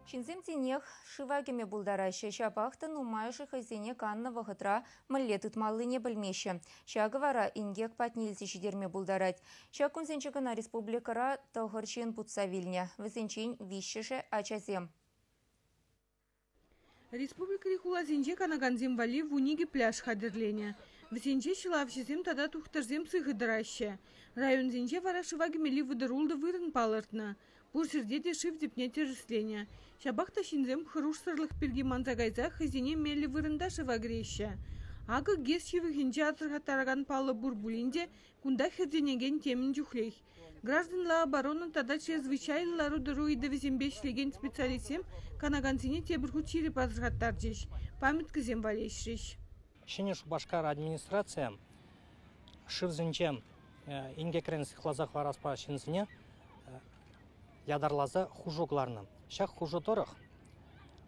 Ҫынсем тинех шыва кӗме пултараҫҫӗ. Ҫапах та нумайӑшӗ хӑйсене каннӑ вӑхӑтра мӗнле тытмаллине пӗлмеҫҫӗ. Ҫакӑ вара инкек патне илсе ҫитерме пултарать. Ҫак кунсенче кӑна республикӑра 9 ҫын путса вилнӗ. Вӗсенчен 3-шӗ ачасем. Республикӑри хуласенче канакансем валли 12 пляж хатӗрленӗ. Вӗсенче ҫӑлавҫӑсем тата тухтӑрсем сыхӑ тӑраҫҫӗ. Районсенче вара шыва кӗмелли 36 вырӑн палӑртнӑ. Пур ҫӗрте те шыв тӗпне тӗрӗсленӗ. Ҫапах та ҫынсем хӑрушсӑрлӑх пирки манса кайса хӑйсене меллӗ вырӑнта шыва кӗреҫҫӗ. Акӑ ГЭС ҫывӑхӗнче асӑрхаттаракан паллӑ пур пулин те кунта хӗртӗнекен темӗн чухлех. Гражданла оборона тата чрезвычайлӑ лару-тӑру ыйтӑвӗсемпе ӗҫлекен специалистсем канакансене тепӗр хут ҫирӗп асӑрхаттарчӗҫ, памяткӑсем валеҫрӗҫ. Ҫӗнӗ Шупашкар администрацийӗ шывсенче инкекрен сыхласа хӑвараспа ҫынсене ятарласа хушу кӑларнӑ. Ҫак хушу тӑрӑх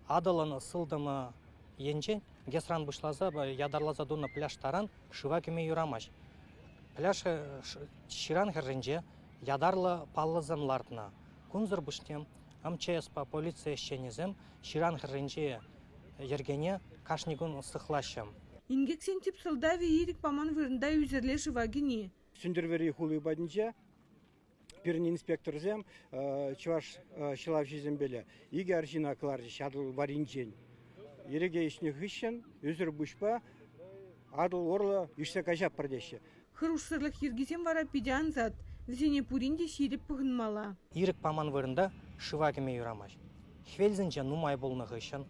Атӑлӑн сылтӑм енчен ГЭСран пуҫласа ятарласа тунӑ пляж таран шыва кӗме юрамасть. Пляж ҫыран хӗрринче ятарлӑ паллӑсем лартнӑ. Кунсӑр пуҫне МЧСпа полици ӗҫченӗсем ҫыран хӗрринчи йӗркене кашни кун сыхлаҫҫӗ. Инкексен тӗп сӑлтавӗ ирӗк паман вырӑнта ӳсӗрле шыва кӗни. Сӗнтӗрвӑрри хули патӗнче пирӗн инспекторсем чӑваш ҫӑлавҫисемпеле икӗ арҫына кӑларчӗҫ Атӑл варринчен. Ирӗке ишнӗ хыҫҫӑн ӳсӗр пуҫпа Атӑл урлӑ ишсе каҫатпӑр теҫҫӗ. Хӑрушсӑрлӑх йӗркисем вара питӗ ансат. Вӗсене пурин те ҫирӗп пӑхӑнмалла. Ирӗк паман вырӑнта шыва кӗме юрамасть. Хӗвелсенче нумай пулнӑ хыҫҫӑн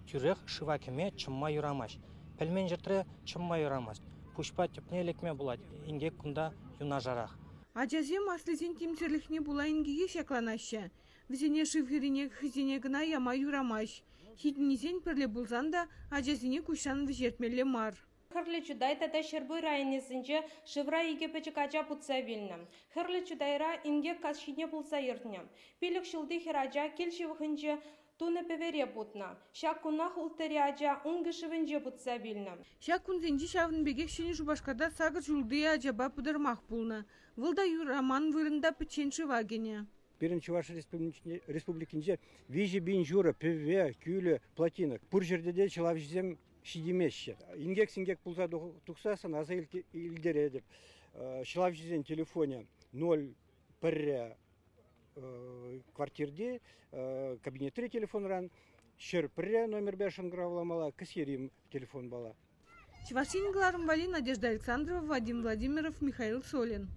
тӳрех шыва кӗме чӑмма юрамасть. Пӗлмен ҫӗртре чӑмма юрамасть. Пуҫпа тӗпне лекме пулать. Инкек кунта юнашарах. Ачасем аслисен тимсӗрлӗхне пула инкеке ҫакланаҫҫӗ. Вӗсене шыв хӗррине хӑйсене кӑна яма юрамасть. Ҫитӗннисен пӗрле пулсан та ачасене куҫран вӗҫертмелле мар. Хӗрлӗ Чутай тата Ҫӗрпӳ районӗсенче шывра икӗ пӗчӗк ача путса вилнӗ. Хӗрлӗ Чутайра инкек каҫхине пулса иртнӗ. 5 ҫулти хӗрача кил ҫывӑхӗнче тунӑ пӗвере путнӑ. Ҫак кунах 6-ри ача Ункӑ шывӗнче путса вилнӗ. Ҫак кунсенче ҫавӑн пекех Ҫӗнӗ Шупашкарта 8 ҫулти ачапа пӑтӑрмах пулнӑ. Вӑл та юраман вырӑнта пӗччен шыва кӗнӗ. Пирӗн Чӑваш Республикинче 3,5 пӗве, кӳлӗ, плотина. Пур ҫӗрте те ҫӑлавҫӑсем ҫитеймеҫҫӗ. Инкек-синкек пулса тухсассӑн аса илтеретӗп. Ҫӑлавҫӑсен телефонӗ 0 1 квартирте, кабинетри телефонран 101 номерпе шӑнкӑравламалла, кӗсьери телефонпала. Чӑваш Ен кӑларӑм валли Надежда Александрова, Вадим Владимиров, Михаил Солин.